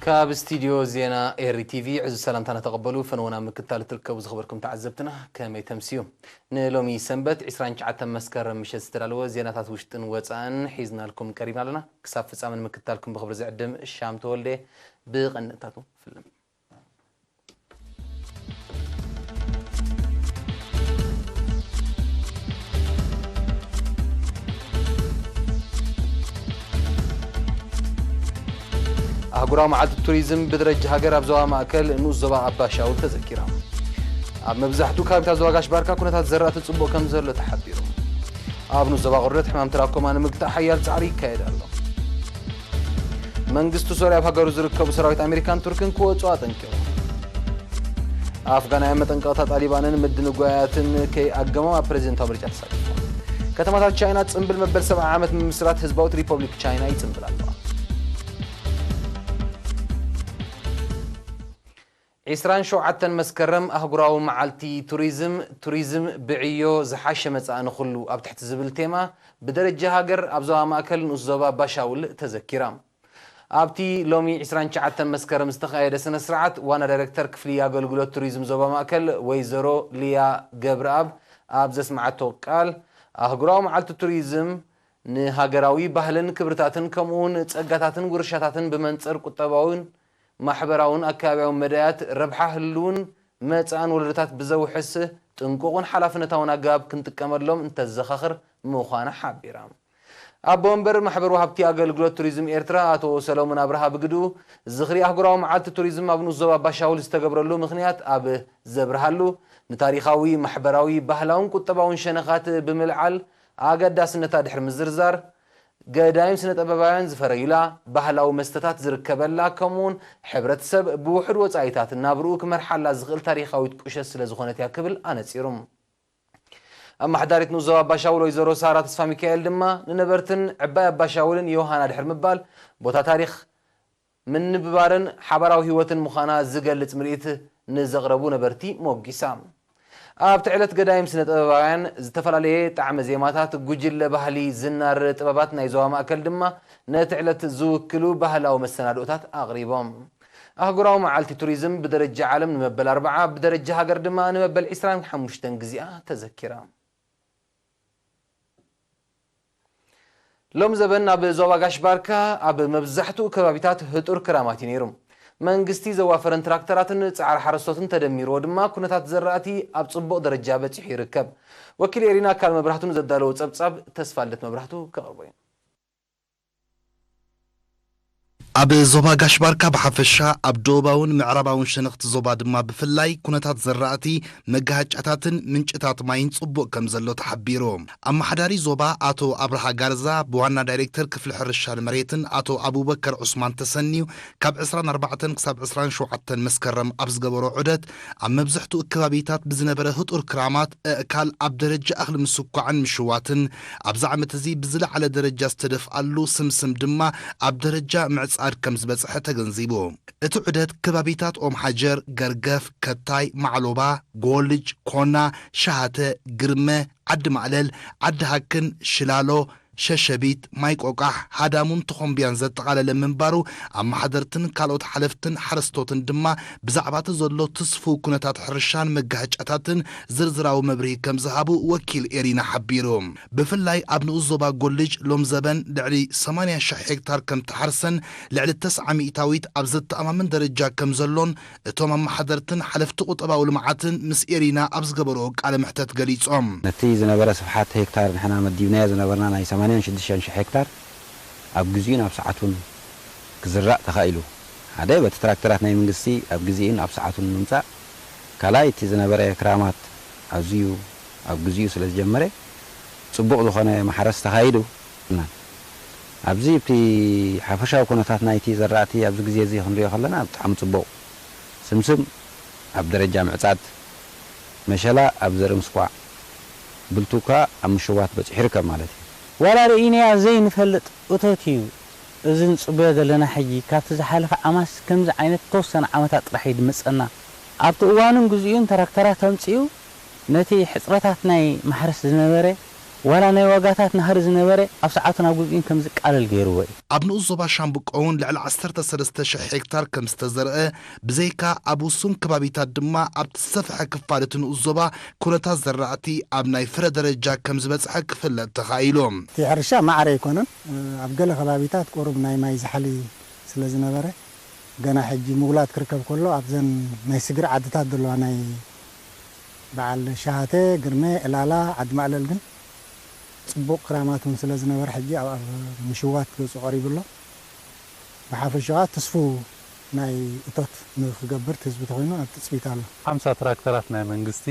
ካብ ስቱድዮ ዜና ኤሪ ቲቪ ዕዙዝ ሰላምታና ተቐበሉ። ፈነወና ምክታል እትርከቡ ዝኸበርኩም ተዓዘብትና ከመይ ተምስዩ? ንሎሚ ሰንበት ዕስራን ትሽዓተን መስከረም ምሸት ዝተዳለወ ዜናታት ውሽጥን ወጻእን ሒዝናልኩም ቀሪብና ኣለና። ክሳብ ፍጻመ ንምክታልኩም ብኽብሪ ዝዕድም ሻም ተወልደ። ብቐንድታቱ ፍልም። ኣህጉራዊ መዓልቲ ቱሪዝም ብደረጃ ሃገር ኣብ ዞባ ማእከል ንኡስ ዞባ ኣባሻውል ተዘኪራ። ኣብ መብዛሕትኡ ከባቢታት ዞባ ጋሽ ባርካ ኩነታት ዘራእቲ ጽቡቕ ከም ዘሎ ተሓቢሩ። ኣብ ንኡስ ዞባ ቁርደት ሕማም ትራኮማ ንምግታእ ሓያል ጻዕሪ ይካየድ ኣሎ። መንግስቲ ሶርያ ኣብ ሃገሩ ዝርከቡ ሰራዊት ኣሜሪካን ቱርክን ክወጹ ኣጠንቂቑ። ኣፍጋናውያን መጠንቀቕታ ጣሊባንን ምድንጓያትን ከይኣገሞም ኣብ ፕሬዚደንታዊ ምርጫ ተሳቲፎም። ከተማታት ቻይና ጽምብል መበል ሰብዓ ዓመት ምምስራት ህዝባዊት ሪፐብሊክ ቻይና ይጽምብል ኣለዋ። ዕስራን ሸውዓተን መስከረም ኣህጉራዊ መዓልቲ ቱሪዝም፣ ቱሪዝም ብዕዮ ዝሓሸ መጻኢ ንኹሉ ኣብ ትሕቲ ዝብል ቴማ ብደረጃ ሃገር ኣብ ዞባ ማእከል ንኡስ ዞባ ባሻውል ተዘኪራ። ኣብቲ ሎሚ ዕስራን ትሽዓተን መስከረም ዝተኻየደ ስነ ስርዓት ዋና ዳይሬክተር ክፍሊ ኣገልግሎት ቱሪዝም ዞባ ማእከል ወይዘሮ ሊያ ገብረኣብ ኣብ ዘስምዓቶ ቃል ኣህጉራዊ መዓልቲ ቱሪዝም ንሃገራዊ ባህልን ክብርታትን ከምኡውን ጸጋታትን ውርሻታትን ብመንጽር ቁጠባውን ማሕበራውን ኣከባቢያውን መዳያት ረብሓ ህልውን መጻእን ወለዶታት ብዘውሕስ ጥንቁቕን ሓላፍነታውን ኣገባብ ክንጥቀመሎም እንተዘኻኽር ምዃና ሓቢራ። ኣቦ ወንበር ማሕበር ወሃብቲ ኣገልግሎት ቱሪዝም ኤርትራ ኣቶ ሰሎሞን ኣብርሃ ብግድኡ ዝኽሪ ኣህጉራዊ መዓልቲ ቱሪዝም ኣብ ንኡስ ዞባ ባሻውል ዝተገብረሉ ምኽንያት ኣብ ዘብርሃሉ ንታሪኻዊ፣ ማሕበራዊ፣ ባህላውን ቁጠባውን ሸነኻት ብምልዓል ኣገዳስነታ ድሕሪ ምዝርዛር፣ ገዳይም ስነ ጥበባውያን ዝፈረዩላ፣ ባህላዊ መስተታት ዝርከበላ፣ ከምኡውን ሕብረተሰብ ብውሑድ ወጻኢታት ናብርኡ ክመርሓላ ዝኽእል ታሪኻዊት ቁሸት ስለ ዝኾነት እያ ክብል ኣነጺሩ። ኣመሓዳሪት ንኡስ ዞባ ኣባሻውል ወይዘሮ ሳራ ተስፋ ሚካኤል ድማ ንነበርትን ዕባይ ኣባሻውልን ዮሃና ድሕሪ ምባል ቦታ ታሪኽ ምንብባርን ሓባራዊ ህይወትን ምዃና ዝገልጽ ምርኢት ንዘቕረቡ ነበርቲ ሞጊሳ። ኣብቲ ዕለት ገዳይም ስነ ጥበባውያን ዝተፈላለየ ጣዕመ ዜማታት፣ ጉጅለ ባህሊ ዝናር ጥበባት ናይ ዞባ ማእከል ድማ ነቲ ዕለት ዝውክሉ ባህላዊ መሰናድኦታት ኣቕሪቦም። ኣህጉራዊ መዓልቲ ቱሪዝም ብደረጃ ዓለም ንመበል ኣርብዓ፣ ብደረጃ ሃገር ድማ ንመበል ዕስራን ሓሙሽተን ግዜኣ ተዘኪራ። ሎም ዘበን ኣብ ዞባ ጋሽ ባርካ ኣብ መብዛሕትኡ ከባቢታት ህጡር ክራማት እዩ ነይሩ። መንግስቲ ዘዋፈረን ትራክተራትን ጻዕሪ ሓረስቶትን ተደሚርዎ ድማ ኩነታት ዘራእቲ ኣብ ጽቡቕ ደረጃ በጺሑ ይርከብ። ወኪል ኤሪና ኣካል መብራህቱ ንዘዳለዎ ጸብጻብ ተስፋልደት መብራህቱ ከቕርቦ እዩ። ኣብ ዞባ ጋሽ ባርካ ብሓፈሻ፣ ኣብ ደቡባውን ምዕራባውን ሸነኽቲ ዞባ ድማ ብፍላይ ኩነታት ዘራእቲ፣ መጋሃጫታትን ምንጭታት ማይን ጽቡቕ ከም ዘሎ ተሓቢሩ። ኣመሓዳሪ ዞባ ኣቶ ኣብርሃ ጋርዛ ብዋና ዳይሬክተር ክፍሊ ሕርሻን መሬትን ኣቶ ኣቡበከር ዑስማን ተሰንዩ ካብ ዕስራን ኣርባዕተን ክሳብ ዕስራን ሸውዓተን መስከረም ኣብ ዝገበሮ ዑደት፣ ኣብ መብዝሕትኡ ከባቢታት ብዝነበረ ህጡር ክራማት ኣእካል ኣብ ደረጃ እኽሊ ምስኳዕን ምሽዋትን፣ ኣብዚ ዓመት እዚ ብዝለዓለ ደረጃ ዝተደፍኣሉ ስምስም ድማ ኣብ ደረጃ ምዕጻድ ከም ዝበጽሐ ተገንዚቡ። እቲ ዑደት ከባቢታት ኦም ሓጀር፣ ገርገፍ፣ ከታይ፣ ማዕሎባ፣ ጎልጅ፣ ኮና፣ ሸሃተ፣ ግርመ፣ ዓዲ ማእለል፣ ዓዲ ሃክን፣ ሽላሎ፣ ሸሸቢት፣ ማይ ቆቃሕ፣ ሃዳሙን ተኾምቢያን ዘጠቓለለ ምንባሩ፣ ኣመሓደርትን ካልኦት ሓለፍትን ሓረስቶትን ድማ ብዛዕባ እቲ ዘሎ ትስፉው ኩነታት ሕርሻን መጋህጫታትን ዝርዝራዊ መብርሂ ከም ዝሃቡ ወኪል ኤሪና ሓቢሩ። ብፍላይ ኣብ ንኡስ ዞባ ጎልጅ ሎም ዘበን ልዕሊ ሰማንያ ሽሕ ሄክታር ከም ተሓርሰን ልዕሊ ተስዓ ሚእታዊት ኣብ ዘተኣማምን ደረጃ ከም ዘሎን እቶም ኣመሓደርትን ሓለፍቲ ቁጠባዊ ልምዓትን ምስ ኤሪና ኣብ ዝገበርዎ ቃለ መሕተት ገሊጾም። ነቲ ዝነበረ ስፍሓት ሄክታር ንሕና መዲብናዮ ዝነበርና ናይ ሰማንያን ሽዱሽተን ሽሕ ሄክታር ኣብ ግዜኡን ኣብ ሰዓቱን ክዝራእ ተኻኢሉ። ሓደ በቲ ትራክተራት ናይ መንግስቲ ኣብ ግዜኡን ኣብ ሰዓቱን ምምጻእ፣ ካልኣይ እቲ ዝነበረ ክራማት ኣዝዩ ኣብ ግዜኡ ስለ ዝጀመረ ጽቡቕ ዝኾነ ማሕረስ ተኻይዱ። ኣብዚ እቲ ሓፈሻዊ ኩነታት ናይቲ ዘራእቲ ኣብዚ ግዜ እዚ ክንሪኦ ከለና ብጣዕሚ ጽቡቕ። ስምስም ኣብ ደረጃ ምዕጻድ፣ መሸላ ኣብ ዘርኢ ምስኳዕ፣ ብልቱካ ኣብ ምሽዋት በጺሑ ይርከብ ማለት እዩ። ዋላ ርኢናዮ ዘይንፈልጥ እቶት እዩ። እዚ ንጽበዮ ዘለና ሕጂ ካብቲ ዝሓለፈ ዓማስ ከምዚ ዓይነት ተወሰነ ዓመታት ጥራሕ እዩ ዝመጸና። ኣብቲ እዋኑን ግዚኡን ትራክተራት ኣምጺኡ ነቲ ሕጽረታት ናይ ማሕረስ ዝነበረ ዋላ ናይ ዋጋታት ናህሪ ዝነበረ ኣብ ሰዓቱ ናብ ግዚኡን ከም ዝቃለል ገይርዎ እዩ። ኣብ ንኡስ ዞባ ሻምብቆ እውን ልዕሊ ዓሰርተ ሰለስተ ሽሕ ሄክታር ከም ዝተዘርአ ብዘይካ ኣብ ውሱን ከባቢታት ድማ ኣብቲ ዝሰፍሐ ክፋል እቲ ንኡስ ዞባ ኩነታት ዘራእቲ ኣብ ናይ ፍረ ደረጃ ከም ዝበጽሐ ክፍለጥ ተኻኢሉ። እቲ ሕርሻ ማዕረ ኣይኮነን። ኣብ ገለ ከባቢታት ቁሩብ ናይ ማይ ዛሕሊ ስለ ዝነበረ ገና ሕጂ ምጉላት ክርከብ ከሎ ኣብዘን ናይ ስግር ዓድታት ዘለዋ ናይ በዓል ሸሃተ፣ ግርመ፣ ዕላላ፣ ዓዲ ማእለል ግን ጽቡቕ ክራማት እውን ስለ ዝነበረ ሕጂ ኣብ ኣብ ምሽዋት ገጹ ቀሪቡ ኣሎ። ብሓፈሻ ትስፉው ናይ እቶት ንክገብር እቲ ህዝቢ ተኾይኑ ኣብ ትጽቢት ኣሎ። ሓምሳ ትራክተራት ናይ መንግስቲ፣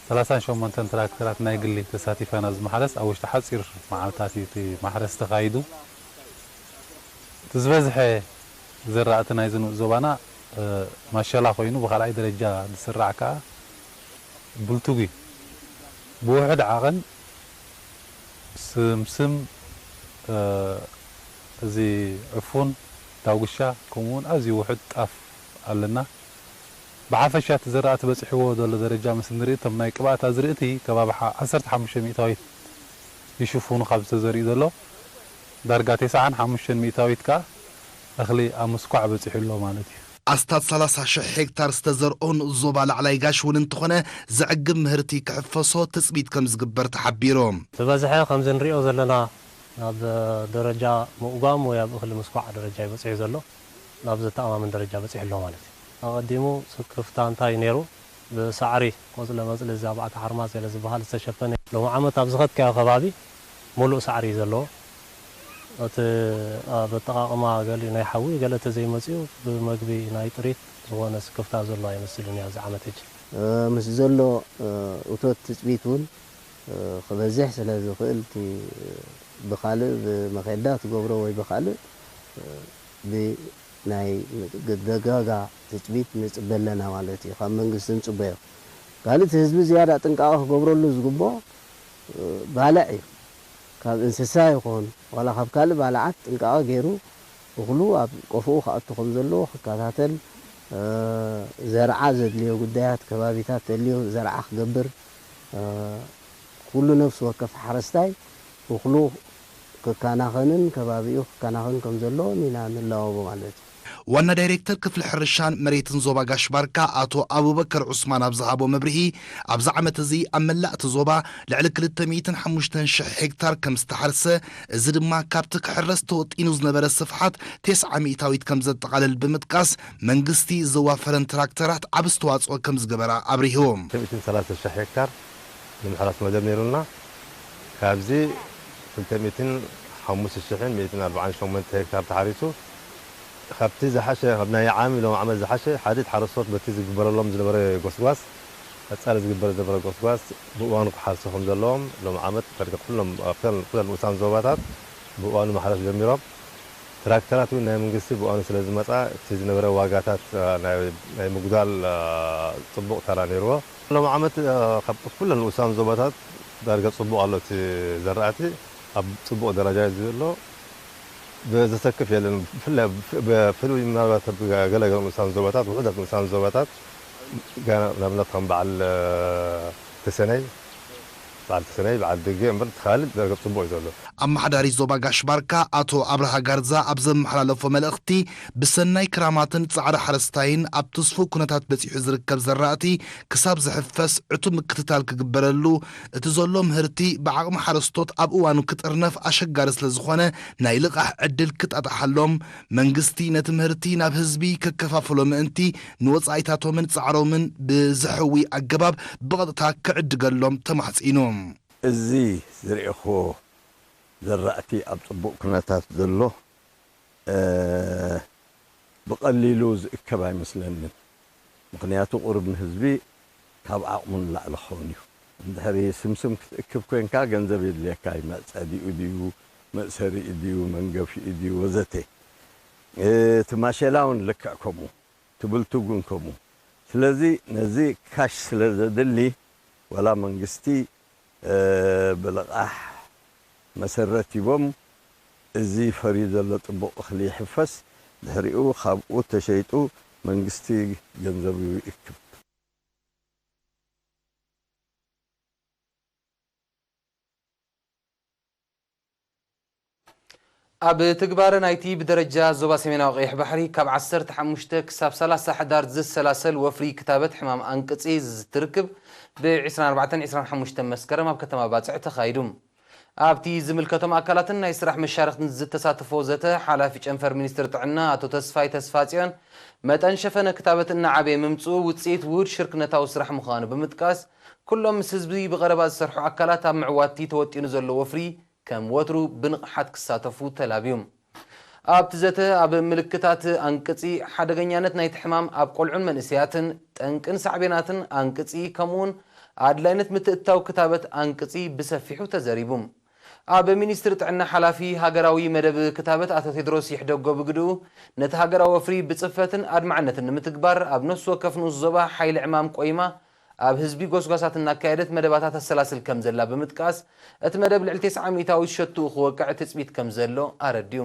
ሰላሳን ሸሞንተን ትራክተራት ናይ ግሊ ተሳቲፈን ኣብዚ ማሕረስ ኣብ ውሽጢ ሓጺር መዓልታት እዩ እቲ ማሕረስ ተኻይዱ። እቲ ዝበዝሐ ዘራእቲ ናይዚ ንኡስ ዞባና ማሸላ ኮይኑ ብኻልኣይ ደረጃ ዝስራዕ ከኣ ብልቱግ እዩ። ብውሑድ ዓቐን ስምስም፣ እዚ ዕፉን፣ ዳጉሻ፣ ከምኡውን ኣዝዩ ውሑድ ጣፍ ኣለና። ብሓፈሻ እቲ ዘራእቲ በጺሕዎ ዘሎ ደረጃ ምስ ንርኢ እቶም ናይ ቅብኣት ኣዝርእቲ ከባቢ ሓ-፣ ዓሰርተ ሓሙሽተ ሚእታዊት ይሽፍኑ ካብ ዝተዘርኡ ዘሎ ዳርጋ ተስዓን ሓሙሽተን ሚእታዊት ከኣ እኽሊ ኣብ ምስኳዕ በጺሑ ኣሎ ማለት እዩ። ኣስታት ሰላሳ ሽሕ ሄክታር ዝተዘርኦ ንኡስ ዞባ ላዕላይ ጋሽ እውን እንተኾነ ዘዕግብ ምህርቲ ክሕፈሶ ትጽቢት ከም ዝግበር ተሓቢሩ። ዝበዝሐ ከምዚ ንሪኦ ዘለና ናብ ደረጃ ምእጓም ወይ ኣብ እኽሊ ምስኳዕ ደረጃ ይበጽሕ ዘሎ። ናብ ዘተኣማምን ደረጃ በጺሑ ኣሎ ማለት እዩ። ኣቐዲሙ ስክፍታ እንታይ ነይሩ? ብሳዕሪ ቆጽለ መጽሊ እዚ ኣብዓተ ሓርማዝ ገለ ዝበሃል ዝተሸፈነ። ሎሚ ዓመት ኣብ ዝኸድካዮ ከባቢ ሙሉእ ሳዕሪ እዩ ዘለዎ። እቲ ኣብ ኣጠቓቕማ ገሊኡ ናይ ሓዊ ገለ ተዘይመጺኡ ብመግቢ ናይ ጥሪት ዝኾነ ስክፍታ ዘሎ ኣይመስልን እዩ ኣብዚ ዓመት ሕጂ። ምስ ዘሎ እቶት ትጽቢት እውን ክበዝሕ ስለ ዝኽእል እቲ ብኻልእ ብመኼዳ ትገብሮ ወይ ብኻልእ ብናይ ደጋጋ ትጽቢት ንጽበ ኣለና ማለት እዩ። ካብ መንግስቲ ንጽበዮ። ካልእ እቲ ህዝቢ ዝያዳ ጥንቃቐ ክገብረሉ ዝግብኦ ባልዕ እዩ። ካብ እንስሳ ይኹን ዋላ ካብ ካልእ ባልዓት ጥንቃቐ ገይሩ እኽሉ ኣብ ቆፎኡ ክኣቱ ከም ዘለዎ ክከታተል፣ ዘርዓ ዘድልዮ ጉዳያት ከባቢታት ተልዩ ዘርዓ ክገብር፣ ኩሉ ነፍሲ ወከፍ ሓረስታይ እኽሉ ክከናኸንን ከባቢኡ ክከናኸን ከም ዘለዎ ኢና ንላወቦ ማለት እዩ። ዋና ዳይሬክተር ክፍሊ ሕርሻን መሬትን ዞባ ጋሽ ባርካ ኣቶ ኣቡበከር ዑስማን ኣብ ዝሃቦ መብርሂ፣ ኣብዚ ዓመት እዚ ኣብ መላእ እቲ ዞባ ልዕሊ ክልተ ሚእትን ሓሙሽተን ሽሕ ሄክታር ከም ዝተሓርሰ፣ እዚ ድማ ካብቲ ክሕረስ ተወጢኑ ዝነበረ ስፍሓት ተስዓ ሚእታዊት ከም ዘጠቓልል ብምጥቃስ፣ መንግስቲ ዘዋፈረን ትራክተራት ዓቢ ኣስተዋጽኦ ከም ዝገበራ ኣብሪሁ። ክልተ ሚእትን ሰላሳ ሽሕ ሄክታር ንምሕራስ መደብ ነይሩና። ካብዚ ክልተ ሚእትን ሓሙሽተ ሽሕን ሚእትን ኣርባዓን ሸሞንተ ሄክታር ተሓሪሱ፣ ካብቲ ዝሓሸ፣ ካብ ናይ ዓሚ ሎም ዓመት ዝሓሸ ሓድት ሓረስቶት በቲ ዝግበረሎም ዝነበረ ጎስጓስ፣ ቀጻሊ ዝግበር ዝነበረ ጎስጓስ ብእዋኑ ክሓርሱ ከም ዘለዎም ሎም ዓመት ዳርጋ ኩሎም ኣብተን ኩለን ንኡሳን ዞባታት ብእዋኑ ማሕረስ ጀሚሮም። ትራክተራት እውን ናይ መንግስቲ ብእዋኑ ስለ ዝመጻ፣ እቲ ዝነበረ ዋጋታት፣ አ፣ ናይ፣ ናይ ምጉዳል፣ አ፣ ጽቡቕ ተራ ነይርዎ። ሎም ዓመት፣ አ፣ ካብ ኩለን ንኡሳን ዞባታት ዳርጋ ጽቡቕ ኣሎ እቲ ዘራእቲ፣ ኣብ ጽቡቕ ደረጃ እዩ ዘሎ። ብዘሰክፍ የለን። ብፍላይ፣ ብ-፣ ብፍሉይ ምናልባት ኣብ ገለ ገለ ንኡሳን ዞባታት፣ ውሑዳት ንኡሳን ዞባታት፣ ጋና ንኣብነት ከም በዓል፣ አ፣ ተሰነይ፣ በዓል ተሰነይ፣ በዓል ድጌ እምበር፣ እቲ ካልእ ዳርጋ ጽቡቕ እዩ ዘሎ። ኣመሓዳሪ ዞባ ጋሽ ባርካ ኣቶ ኣብርሃ ጋርዛ ኣብ ዘመሓላለፎ መልእኽቲ፣ ብሰናይ ክራማትን ጻዕሪ ሓረስታይን ኣብ ትስፉው ኩነታት በጺሑ ዝርከብ ዘራእቲ ክሳብ ዝሕፈስ ዕቱብ ምክትታል ክግበረሉ፣ እቲ ዘሎ ምህርቲ ብዓቕሚ ሓረስቶት ኣብ እዋኑ ክጥርነፍ ኣሸጋሪ ስለ ዝኾነ፣ ናይ ልቓሕ ዕድል ክጣጣሓሎም፣ መንግስቲ ነቲ ምህርቲ ናብ ህዝቢ ከከፋፍሎ ምእንቲ፣ ንወጻኢታቶምን ጻዕሮምን ብዘሕዊ ኣገባብ ብቐጥታ ክዕድገሎም ተማሕጺኑ። እዚ ዝረኤኽዎ ዘራእቲ ኣብ ጽቡቕ ኩነታት ዘሎ፣ እ፣ ብቐሊሉ ዝእከብ ኣይመስለንን። ምኽንያቱ ቁሩብ ንህዝቢ ካብ ዓቕሙ ንላዕሊ ክኸውን እዩ። እንድሕሪ ስምስም ክትእክብ ኮንካ ገንዘብ የድልየካ እዩ። መጸዲኡ ድዩ፣ መእሰሪኡ ድዩ፣ መንገፊኡ ድዩ ወዘተ። እቲ ማሸላ እውን ልክዕ ከምኡ፣ እቲ ብልቱግ እውን ከምኡ። ስለዚ ነዚ ካሽ ስለ ዘድሊ ዋላ መንግስቲ፣ እ፣ ብልቓሕ መሰረት ሂቦም፣ እዚ ፈርዩ ዘሎ ጽቡቕ እኽሊ ይሕፈስ፣ ድሕሪኡ ካብኡ ተሸይጡ መንግስቲ ገንዘቡ ይእክብ። ኣብ ትግባረ ናይቲ ብደረጃ ዞባ ሰሜናዊ ቀይሕ ባሕሪ ካብ ዓሰርተ ሓሙሽተ ክሳብ ሰላሳ ሕዳር ዝሰላሰል ወፍሪ ክታበት ሕማም ኣንቅጺ ዝትርክብ ብ ዕስራን ኣርባዕተን ዕስራን ሓሙሽተን መስከረም ኣብ ከተማ ባጽዕ ተኻይዱ። ኣብቲ ዝምልከቶም ኣካላትን ናይ ስራሕ መሻርኽትን ዝተሳተፎ ዘተ፣ ሓላፊ ጨንፈር ሚኒስትሪ ጥዕና ኣቶ ተስፋይ ተስፋጽዮን፣ መጠን ሸፈነ ክታበት እናዓበየ ምምጽኡ ውጽኢት ውሁድ ሽርክነታዊ ስራሕ ምዃኑ ብምጥቃስ፣ ኩሎም ምስ ህዝቢ ብቐረባ ዝሰርሑ ኣካላት ኣብ ምዕዋትቲ ተወጢኑ ዘሎ ወፍሪ ከም ወትሩ ብንቕሓት ክሳተፉ ተላብዩ። ኣብቲ ዘተ፣ ኣብ ምልክታት ኣንቅጺ፣ ሓደገኛነት ናይቲ ሕማም ኣብ ቆልዑን መንእሰያትን፣ ጠንቅን ሳዕቤናትን ኣንቅጺ፣ ከምኡውን ኣድላይነት ምትእትታው ክታበት ኣንቅጺ ብሰፊሑ ተዘሪቡ። ኣብ ሚኒስትሪ ጥዕና ሓላፊ ሃገራዊ መደብ ክታበት ኣቶ ቴድሮስ ይሕደጎ ብግድኡ፣ ነቲ ሃገራዊ ወፍሪ ብጽፈትን ኣድማዕነትን ንምትግባር ኣብ ነፍሲ ወከፍ ንኡስ ዞባ ሓይሊ ዕማም ቆይማ ኣብ ህዝቢ ጎስጓሳት እናካየደት መደባታ ተሰላስል ከም ዘላ ብምጥቃስ፣ እቲ መደብ ልዕሊ ተስዓ ሚእታዊት ሸትኡ ክወቅዕ ትጽቢት ከም ዘሎ ኣረዲኡ።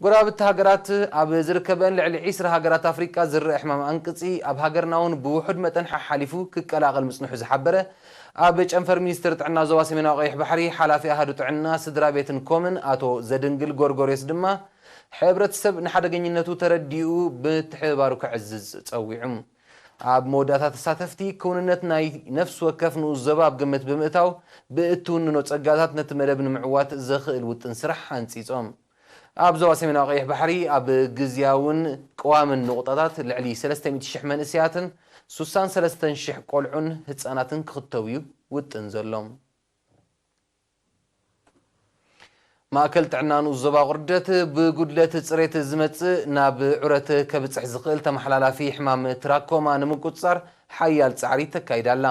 ጎረባብቲ ሃገራት ኣብ ዝርከበን ልዕሊ ዒስራ ሃገራት ኣፍሪቃ ዝረአ ሕማም ኣንቅጺ ኣብ ሃገርና እውን ብውሑድ መጠን ሓሓሊፉ ክቀላቐል ምጽንሑ ዝሓበረ ኣብ ጨንፈር ሚኒስትሪ ጥዕና ዞባ ሰሜናዊ ቀይሕ ባሕሪ ሓላፊ ኣሃዱ ጥዕና ስድራ ቤትን ኮምን ኣቶ ዘድንግል ጎርጎርዮስ ድማ ሕብረተሰብ ንሓደገኝነቱ ተረዲኡ ምትሕብባሩ ከዕዝዝ ጸዊዑ። ኣብ መወዳእታ ተሳተፍቲ ክውንነት ናይ ነፍሲ ወከፍ ንኡስ ዞባ ኣብ ግምት ብምእታው ብእትውንኖ ጸጋታት ነቲ መደብ ንምዕዋት ዘኽእል ውጥን ስራሕ ሓንጺጾም። ኣብ ዞባ ሰሜናዊ ቀይሕ ባሕሪ ኣብ ግዝያውን ቅዋምን ንቑጣታት ልዕሊ ሰለስተ ሚእቲ ሽሕ መንእሰያትን ስሳን ሰለስተን ሽሕ ቆልዑን ህጻናትን ክኽተቡ እዩ ውጥን ዘሎ። ማእከል ጥዕና ንኡስ ዞባ ቁርደት ብጉድለት ጽሬት ዝመጽእ ናብ ዑረት ከብጽሕ ዝኽእል ተመሓላላፊ ሕማም ትራኮማ ንምቁጽጻር ሓያል ጻዕሪ ተካይድ ኣላ።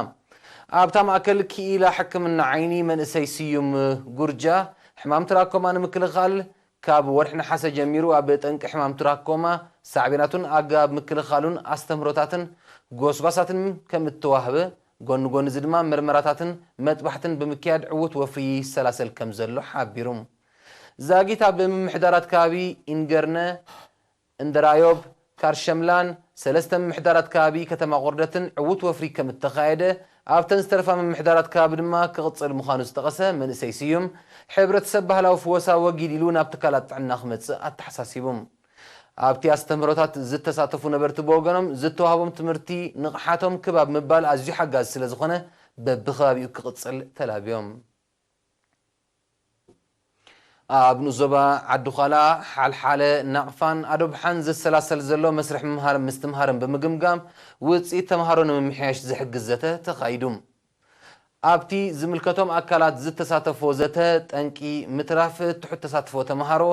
ኣብታ ማእከል ክኢላ ሕክምና ዓይኒ መንእሰይ ስዩም ጉርጃ፣ ሕማም ትራኮማ ንምክልኻል ካብ ወርሒ ነሓሰ ጀሚሩ ኣብ ጠንቂ ሕማም ትራኮማ ሳዕቤናቱን ኣገባብ ምክልኻሉን ኣስተምህሮታትን ጎስጓሳትን ከም እተዋህበ፣ ጎኒ ጎኒ እዚ ድማ ምርመራታትን መጥባሕትን ብምክያድ ዕዉት ወፍሪ ይሰላሰል ከም ዘሎ ሓቢሩ። ዛጊት ኣብ ምምሕዳራት ከባቢ ኢንገርነ፣ እንደራዮብ፣ ካርሸምላን ሰለስተ ምምሕዳራት ከባቢ ከተማ ቆርደትን ዕዉት ወፍሪ ከም እተኻየደ፣ ኣብተን ዝተረፋ ምምሕዳራት ከባቢ ድማ ክቕጽል ምዃኑ ዝጠቐሰ መንእሰይ ስዩም፣ ሕብረተሰብ ባህላዊ ፍወሳ ወጊድ ኢሉ ናብ ትካላት ጥዕና ክመጽእ ኣተሓሳሲቡ። ኣብቲ ኣስተምህሮታት ዝተሳተፉ ነበርቲ ብወገኖም፣ ዝተዋህቦም ትምህርቲ ንቕሓቶም ክብ ኣብ ምባል ኣዝዩ ሓጋዚ ስለ ዝኾነ፣ በብኸባቢኡ ክቕጽል ተላብዮም። ኣብ ንኡስ ዞባ ዓዲ ዃላ፣ ሓልሓለ፣ ናቕፋን ኣዶብሓን ዝሰላሰል ዘሎ መስርሕ ምምሃር ምስትምሃርን ብምግምጋም፣ ውጽኢት ተምሃሮ ንምምሕያሽ ዝሕግዝ ዘተ ተኻይዱ። ኣብቲ ዝምልከቶም ኣካላት ዝተሳተፎ ዘተ፣ ጠንቂ ምትራፍ ትሑት ተሳትፎ ተምሃሮ፣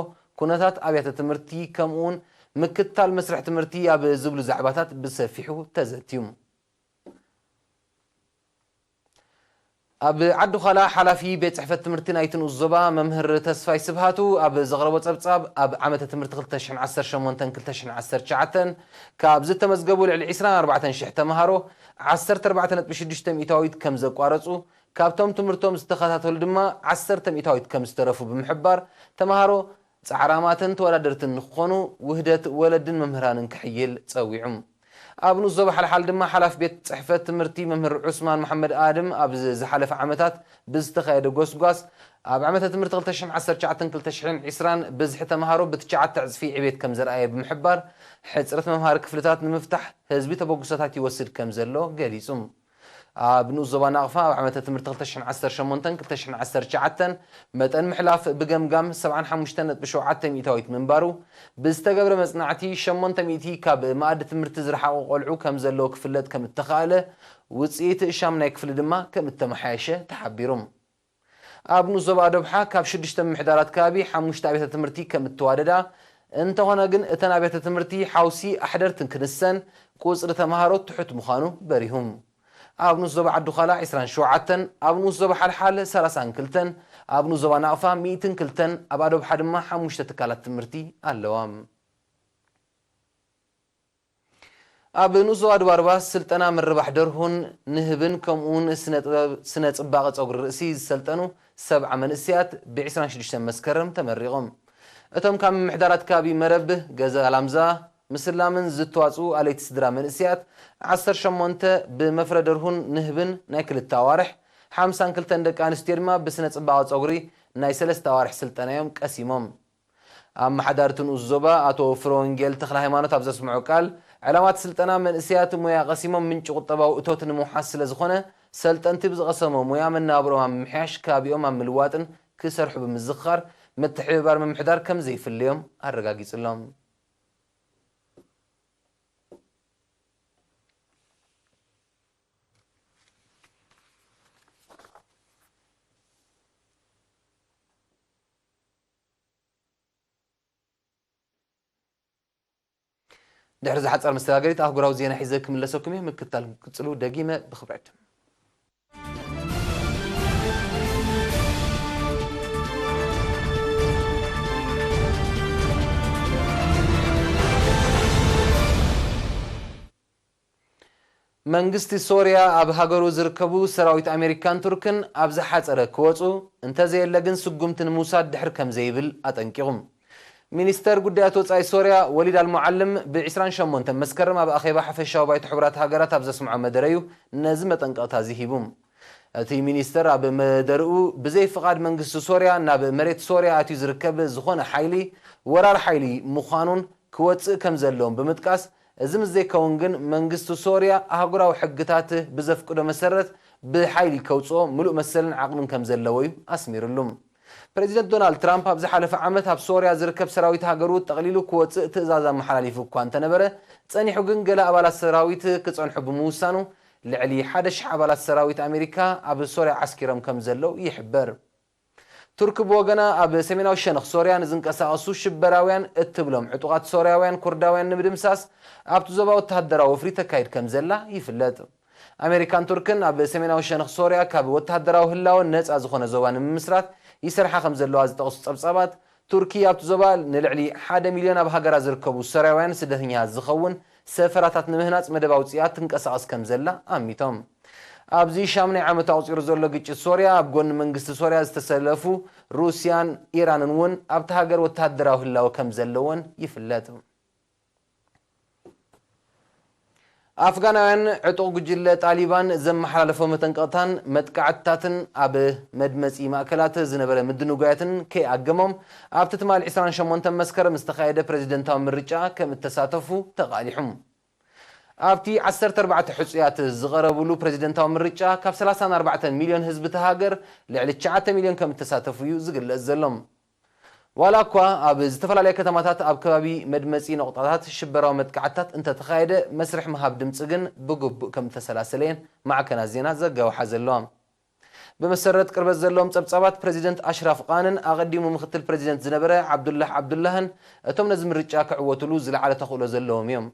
ኩነታት ኣብያተ ትምህርቲ፣ ከምኡውን ምክትታል መስርሕ ትምህርቲ ኣብ ዝብሉ ዛዕባታት ብሰፊሑ ተዘትዩ። ኣብ ዓዲ ዃላ፣ ሓላፊ ቤት ጽሕፈት ትምህርቲ ናይቲ ንኡስ ዞባ መምህር ተስፋይ ስብሃቱ ኣብ ዘቕረቦ ጸብጻብ፣ ኣብ ዓመተ ትምህርቲ ክልተ ሽሕን ዓሰርተ ሸሞንተን ክልተ ሽሕን ዓሰርተ ትሽዓተን ካብ ዝተመዝገቡ ልዕሊ ዕስራን ኣርባዕተን ሽሕ ተምሃሮ፣ ዓሰርተ ኣርባዕተ ነጥቢ ሽዱሽተ ሚእታዊት ከም ዘቋረጹ፣ ካብቶም ትምህርቶም ዝተኸታተሉ ድማ ዓሰርተ ሚእታዊት ከም ዝተረፉ ብምሕባር፣ ተምሃሮ ጻዕራማትን ተወዳደርትን ንክኾኑ ውህደት ወለድን መምህራንን ክሕይል ጸዊዑ። ኣብ ንኡስ ዞባ ሓልሓል ድማ ሓላፊ ቤት ጽሕፈት ትምህርቲ መምህር ዑስማን መሓመድ ኣድም፣ ኣብ ዝሓለፈ ዓመታት ብዝተኻየደ ጎስጓስ፣ ኣብ ዓመተ ትምህርቲ ክልተ ሽሕን ዓሰርተ ትሽዓተን ክልተ ሽሕን ዕስራን ብዝሒ ተምሃሮ ብትሽዓተ ዕጽፊ ዕቤት ከም ዘርኣየ ብምሕባር፣ ሕጽረት መምሃሪ ክፍልታት ንምፍታሕ ህዝቢ ተበግሶታት ይወስድ ከም ዘሎ ገሊጹ። ኣብ ንኡስ ዞባ ናቕፋ፣ ኣብ ዓመተ ትምህርቲ ክልተ ሽሕን ዓሰርተ ሸሞንተን ክልተ ሽሕን ዓሰርተ ትሽዓተን መጠን ምሕላፍ ብገምጋም ሰብዓን ሓሙሽተን ነጥቢ ሸውዓተ ሚእታዊት ምንባሩ፣ ብዝተገብረ መጽናዕቲ ሸሞንተ ሚእቲ ካብ መኣዲ ትምህርቲ ዝረሓቑ ቆልዑ ከም ዘለዉ ክፍለጥ ከም እተኻእለ፣ ውጽኢት ሻምናይ ክፍሊ ድማ ከም እተመሓየሸ ተሓቢሩ። ኣብ ንኡስ ዞባ ኣዶብሓ ካብ ሽዱሽተ ምምሕዳራት ከባቢ ሓሙሽተ ኣብያተ ትምህርቲ ከም እተዋደዳ፣ እንተኾነ ግን እተን ኣብያተ ትምህርቲ ሓውሲ ኣሕደርትን ክንሰን ቁጽሪ ተምሃሮ ትሑት ምዃኑ በሪሁ። ኣብ ንኡስ ዞባ ዓዲ ዃላ ዕስራን ሸውዓተን፣ ኣብ ንኡስ ዞባ ሓልሓል ሰላሳን ክልተን፣ ኣብ ንኡስ ዞባ ናቕፋ ሚእትን ክልተን፣ ኣብ ኣዶብሓ ድማ ሓሙሽተ ትካላት ትምህርቲ ኣለዋ። ኣብ ንኡስ ዞባ ድባርባ ስልጠና ምርባሕ ደርሁን ንህብን ከምኡውን ስነ ጥበብ፣ ስነ ጽባቐ ጸጉሪ ርእሲ ዝሰልጠኑ ሰብዓ መንእሰያት ብ ዕስራን ሽዱሽተን መስከረም ተመሪቖም። እቶም ካብ ምምሕዳራት ከባቢ መረብ፣ ገዛ ላምዛ፣ ምስላምን ዝተዋፅኡ ኣለይቲ ስድራ መንእሰያት ዓሰርተ ሸሞንተ ብመፍረ ደርሁን ንህብን ናይ ክልተ ኣዋርሕ፣ ሓምሳን ክልተን ደቂ ኣንስትዮ ድማ ብስነ ፅባቐ ፀጉሪ ናይ ሰለስተ ኣዋርሕ ስልጠና እዮም ቀሲሞም። ኣመሓዳርቲ ንኡስ ዞባ ኣቶ ፍረወንጌል ተኽለ ሃይማኖት ኣብ ዘስምዖ ቃል፣ ዕላማ እቲ ስልጠና መንእሰያት ሞያ ቀሲሞም ምንጪ ቁጠባዊ እቶት ንምውሓስ ስለ ዝኾነ፣ ሰልጠንቲ ብዝቐሰሞ ሞያ መነባብሮኦም ኣብ ምምሕያሽ ከባቢኦም ኣብ ምልዋጥን ክሰርሑ ብምዝኽኻር፣ ምትሕብባር ምምሕዳር ከም ዘይፍለዮም ኣረጋጊጹሎም። ድሕሪ ዝሓጸር መሰጋገሪት ኣህጉራዊ ዜና ሒዘ ክምለሰኩም እየ። ምክትታል ክጽሉ ደጊመ ብኽብረት። መንግስቲ ሶርያ ኣብ ሃገሩ ዝርከቡ ሰራዊት ኣሜሪካን ቱርክን ኣብ ዝሓጸረ ክወጹ፣ እንተዘየለ ግን ስጉምቲ ንምውሳድ ድሕር ከም ዘይብል ኣጠንቂቑ። ሚኒስተር ጉዳያት ወጻኢ ሶርያ ወሊድ ኣልሙዓልም ብ ዕስራን ሸሞንተን መስከረም ኣብ ኣኼባ ሓፈሻዊ ባይቶ ሕቡራት ሃገራት ኣብ ዘስምዖ መደረ እዩ ነዚ መጠንቀቕታ እዚ ሂቡ። እቲ ሚኒስተር ኣብ መደርኡ፣ ብዘይ ፍቓድ መንግስቲ ሶርያ ናብ መሬት ሶርያ ኣትዩ ዝርከብ ዝኾነ ሓይሊ ወራር ሓይሊ ምዃኑን ክወጽእ ከም ዘለዎን ብምጥቃስ፣ እዚ ምስ ዘይከውን ግን መንግስቲ ሶርያ ኣህጉራዊ ሕግታት ብዘፍቅዶ መሰረት ብሓይሊ ከውጽኦ ምሉእ መሰልን ዓቕምን ከም ዘለዎ እዩ ኣስሚርሉ። ፕረዚደንት ዶናልድ ትራምፕ ኣብ ዝሓለፈ ዓመት ኣብ ሶርያ ዝርከብ ሰራዊት ሃገሩ ጠቕሊሉ ክወጽእ ትእዛዝ ኣመሓላሊፉ እኳ እንተነበረ፣ ጸኒሑ ግን ገለ ኣባላት ሰራዊት ክጸንሑ ብምውሳኑ፣ ልዕሊ ሓደ ሽሕ ኣባላት ሰራዊት ኣሜሪካ ኣብ ሶርያ ዓስኪሮም ከም ዘለዉ ይሕበር። ቱርኪ ብወገና ኣብ ሰሜናዊ ሸነኽ ሶርያ ንዝንቀሳቐሱ ሽበራውያን እትብሎም ዕጡቓት ሶርያውያን ኩርዳውያን ንምድምሳስ ኣብቲ ዞባ ወተሃደራዊ ወፍሪ ተካይድ ከም ዘላ ይፍለጥ። ኣሜሪካን ቱርክን ኣብ ሰሜናዊ ሸነኽ ሶርያ ካብ ወተሃደራዊ ህላወ ነጻ ዝኾነ ዞባ ንምምስራት ይሰርሓ ከም ዘለዋ ዝጠቕሱ ጸብጻባት፣ ቱርኪ ኣብቲ ዞባ ንልዕሊ ሓደ ሚልዮን ኣብ ሃገራ ዝርከቡ ሶርያውያን ስደተኛታት ዝኸውን ሰፈራታት ንምህናጽ መደብ ኣውጺኣ ትንቀሳቐስ ከም ዘላ ኣሚቶም። ኣብዚ ሻምናይ ዓመቱ ኣቑጺሩ ዘሎ ግጭት ሶርያ፣ ኣብ ጎኒ መንግስቲ ሶርያ ዝተሰለፉ ሩስያን ኢራንን እውን ኣብቲ ሃገር ወተሃደራዊ ህላወ ከም ዘለወን ይፍለጥ። ኣፍጋናውያን ዕጡቕ ጉጅለ ጣሊባን ዘመሓላለፎ መጠንቀቕታን መጥቃዕትታትን ኣብ መድመጺ ማእከላት ዝነበረ ምድንጓያትን ከይኣገሞም፣ ኣብቲ ትማሊ ዕስራን ሸሞንተን መስከረም ዝተኻየደ ፕረዚደንታዊ ምርጫ ከም እተሳተፉ ተቓሊሑ። ኣብቲ ዓሰርተ ኣርባዕተ ሕጹያት ዝቐረብሉ ፕረዚደንታዊ ምርጫ፣ ካብ ሰላሳን ኣርባዕተን ሚልዮን ህዝቢ እታ ሃገር ልዕሊ ትሽዓተ ሚልዮን ከም እተሳተፉ እዩ ዝግለጽ ዘሎ። ዋላ እኳ ኣብ ዝተፈላለያ ከተማታት ኣብ ከባቢ መድመጺ ነቑጣታት ሽበራዊ መጥቃዕትታት እንተተኻየደ፣ መስርሕ ምሃብ ድምጺ ግን ብግቡእ ከም እተሰላሰለየን ማዕከናት ዜና ዘጋውሓ ዘለዋ። ብመሰረት ቅርበት ዘለዎም ጸብጻባት፣ ፕረዚደንት ኣሽራፍ ቓንን ኣቐዲሙ ምክትል ፕረዚደንት ዝነበረ ዓብዱላህ ዓብዱላህን እቶም ነዚ ምርጫ ክዕወቱሉ ዝለዓለ ተኽእሎ ዘለዎም እዮም።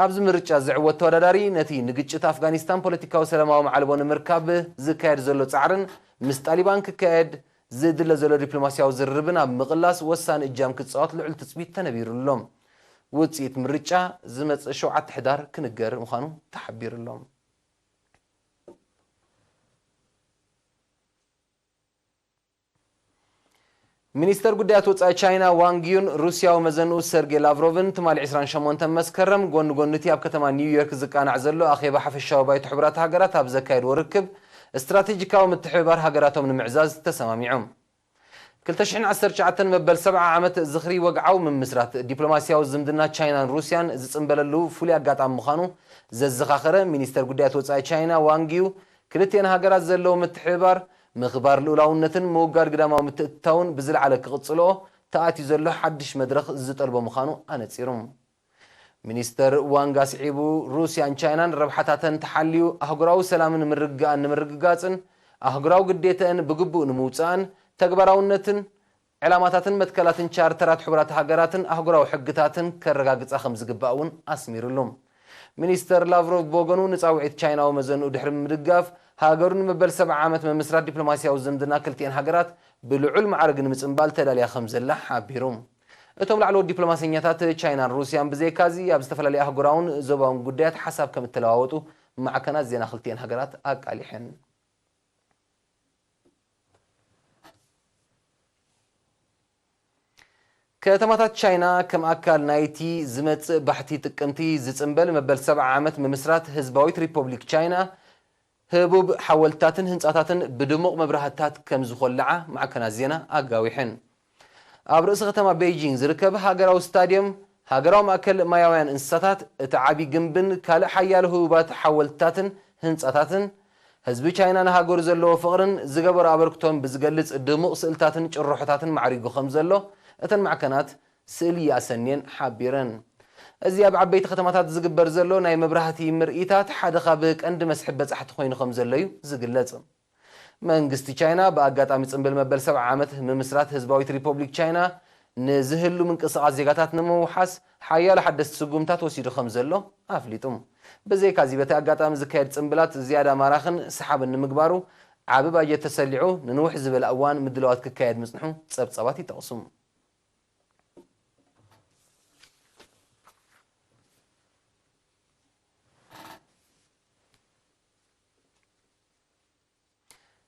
ኣብዚ ምርጫ ዝዕወት ተወዳዳሪ፣ ነቲ ንግጭት ኣፍጋኒስታን ፖለቲካዊ ሰላማዊ መዓልቦ ንምርካብ ዝካየድ ዘሎ ጻዕርን ምስ ጣሊባን ክካየድ ዝድለ ዘሎ ዲፕሎማስያዊ ዝርርብን ኣብ ምቕላስ ወሳኒ እጃም ክጻወት ልዑል ትጽቢት ተነቢሩሎም። ውጽኢት ምርጫ ዝመጽእ ሸውዓተ ሕዳር ክንገር ምዃኑ ተሓቢሩሎም። ሚኒስተር ጉዳያት ወጻኢ ቻይና ዋንግ ዩን ሩስያዊ መዘንኡ ሰርጌ ላቭሮቭን ትማሊ ዕስራን ሸሞንተን መስከረም ጎኒ ጎኒ እቲ ኣብ ከተማ ኒውዮርክ ዝቃናዕ ዘሎ ኣኼባ ሓፈሻዊ ባይቶ ሕቡራት ሃገራት ኣብ ዘካየድዎ ርክብ፣ ስትራቴጂካዊ ምትሕብባር ሃገራቶም ንምዕዛዝ ተሰማሚዖም። ክልተ ሽሕን ዓሰርተ ትሽዓተን መበል ሰብዓ ዓመት ዝኽሪ ወግዓዊ ምምስራት ዲፕሎማስያዊ ዝምድና ቻይናን ሩስያን ዝጽንበለሉ ፍሉይ ኣጋጣሚ ምዃኑ ዘዘኻኸረ ሚኒስተር ጉዳያት ወጻኢ ቻይና ዋንግ ዩ፣ ክልቲኤን ሃገራት ዘለዎ ምትሕብባር፣ ምኽባር ልኡላውነትን ምውጋድ ግዳማዊ ምትእትታውን ብዝለዓለ ክቕጽልኦ ተኣትዩ ዘሎ ሓድሽ መድረኽ ዝጠልቦ ምዃኑ ኣነጺሩ። ሚኒስተር ዋንግ ኣስዒቡ፣ ሩስያን ቻይናን ረብሓታተን ተሓልዩ ኣህጉራዊ ሰላምን ምርግጋእን ንምርግጋጽን ኣህጉራዊ ግዴተአን ብግቡእ ንምውጻእን ተግባራውነትን ዕላማታትን መትከላትን ቻርተራት ሕቡራት ሃገራትን ኣህጉራዊ ሕግታትን ከረጋግጻ ከም ዝግባእ እውን ኣስሚሩሉ። ሚኒስተር ላቭሮቭ ብወገኑ፣ ንጻውዒት ቻይናዊ መዘንኡ ድሕሪ ምድጋፍ፣ ሃገሩ ንመበል ሰብዓ ዓመት ምምስራት ዲፕሎማስያዊ ዝምድና ክልቲኤን ሃገራት ብልዑል ማዕርግ ንምጽንባል ተዳልያ ከም ዘላ ሓቢሩ። እቶም ላዕለዎት ዲፕሎማሰኛታት ቻይናን ሩስያን ብዘይካዚ ኣብ ዝተፈላለዩ ኣህጉራውን ዞባውን ጉዳያት ሓሳብ ከም እተለዋወጡ ማዕከናት ዜና ክልቲኤን ሃገራት ኣቃሊሐን። ከተማታት ቻይና ከም ኣካል ናይቲ ዝመጽእ ባሕቲ ጥቅምቲ ዝጽንበል መበል ሰብዓ ዓመት ምምስራት ህዝባዊት ሪፖብሊክ ቻይና ህቡብ ሓወልትታትን ህንጻታትን ብድሙቕ መብራህትታት ከም ዝኾልዓ ማዕከናት ዜና ኣጋዊሐን። ኣብ ርእሲ ከተማ ቤይጂንግ ዝርከብ ሃገራዊ ስታድየም ሃገራዊ ማእከል ማያውያን እንስሳታት፣ እቲ ዓቢ ግንብን ካልእ ሓያሎ ህቡባት ሓወልትታትን ህንጻታትን፣ ህዝቢ ቻይና ንሃገሩ ዘለዎ ፍቕርን ዝገበሮ ኣበርክቶን ብዝገልጽ ድሙቕ ስእልታትን ጭርሖታትን ማዕሪጉ ከም ዘሎ እተን ማዕከናት ስእሊ ኣሰንየን ሓቢረን። እዚ ኣብ ዓበይቲ ከተማታት ዝግበር ዘሎ ናይ መብራህቲ ምርኢታት ሓደ ካብ ቀንዲ መስሕብ በጻሕቲ ኮይኑ ከም ዘሎ እዩ ዝግለጽ። መንግስቲ ቻይና ብኣጋጣሚ ጽምብል መበል ሰብዓ ዓመት ምምስራት ህዝባዊት ሪፖብሊክ ቻይና ንዝህሉ ምንቅስቓስ ዜጋታት ንምውሓስ ሓያሎ ሓደስቲ ስጉምታት ወሲዱ ከም ዘሎ ኣፍሊጡ። ብዘይካዚ በቲ ኣጋጣሚ ዝካየድ ጽምብላት ዝያዳ ማራኽን ሰሓብን ንምግባሩ ዓቢ ባጀት ተሰሊዑ ንንውሕ ዝበለ እዋን ምድላዋት ክካየድ ምጽንሑ ጸብጻባት ይጠቕሱ።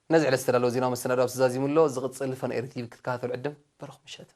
ነዚ ዕለት ዝተዳለወ ዜናዊ መሰናዶ ኣብ ተዛዚሙ ኣሎ። ዝቕጽል ፈነ ኤሪ ቲቪ ክትከታተሉ ዕድም። በረኹ ምሸት።